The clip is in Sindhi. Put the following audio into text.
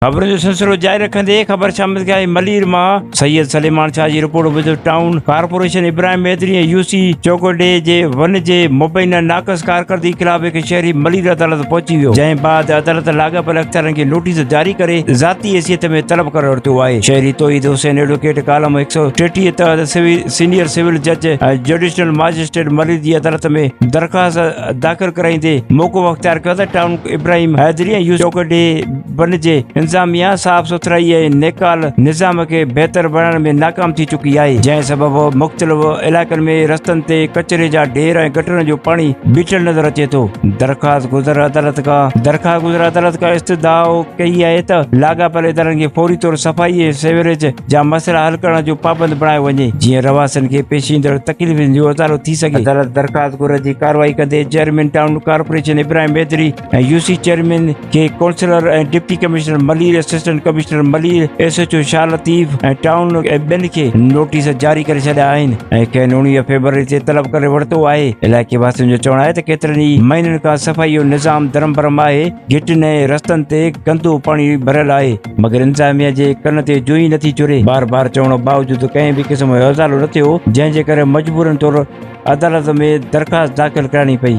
خبرن جو سلسلو جاري رکندي خبر شامل ڪئي آهي ملير مان سيد سليمان شاهه جي رپورٽ موجب town corporation Ibrahim Haidri ۽ U C Chowkdi جي ون جي مبينا ناقص ڪارڪردگي خلاف هڪ شهري ملير عدالت پهچي ويو جنهن بعد عدالت لاڳاپيل اختيارين کي نوٽيس جاري ڪري ذاتي حيثيت ۾ طلب ڪري ورتو آهي شهري توحيد حسين ايڊووڪيٽ ڪالم 133 تحت سينيئر سول جج ۽ جڊيشنل ماجسٽريٽ ملير جي عدالت ۾ درخواست داخل ڪرائيندي موقف اختيار ڪيو ته ٽائون ابراهيم حيدري ۽ يوسف چوڪنڊي بن جي انتظاميا صاف سٿرائي ۽ نيڪال نظام کي بهتر بڻائڻ ۾ ناڪام ٿي چڪي آهي جنهن سبب مختلف علائقن ۾ رستن تي ڪچري جا ڍير ۽ گٽرن جو پاڻي بيٺل نظر اچي ٿو درخواست گذر عدالت کان درخواست گذر عدالت کان استدعا ڪئي آهي ته لاڳاپيل ادارن کي فوري طور صفائي ۽ سيوريج جا مسئلا حل ڪرڻ جو پابند بڻايو وڃي جيئن رهواسين کي پيش ايندڙ تڪليفن جو ازالو ٿي سگهي. عدالت درخواست گهر جي ڪارروائي ڪندي chairman town corporation Ibrahim Haidri ۽ U C chairman کي councillor ۽ deputy commissioner Malir, assistant commissioner Malir, S H O Shah Latif ۽ town ۽ ٻين کي نوٽيس جاري ڪري ڇڏيا آهن ۽ کين 19 فيبروري تي طلب ڪري ورتو آهي. علائقي واسين جو چوڻ آهي ته ڪيترن ئي مهينن کان صفائي جو نظام درهم برهم آهي، گهٽين ۽ رستن تي گندو پاڻي ڀريل آهي. مگر انتظاميا جي ڪن تي جون ئي نٿي چري، بار بار چوڻ باوجود ڪنهن به قسم جو ازالو نه ٿيو، جنهن جي ڪري مجبورن طور عدالت ۾ درخواست داخل ڪرائڻي پئي.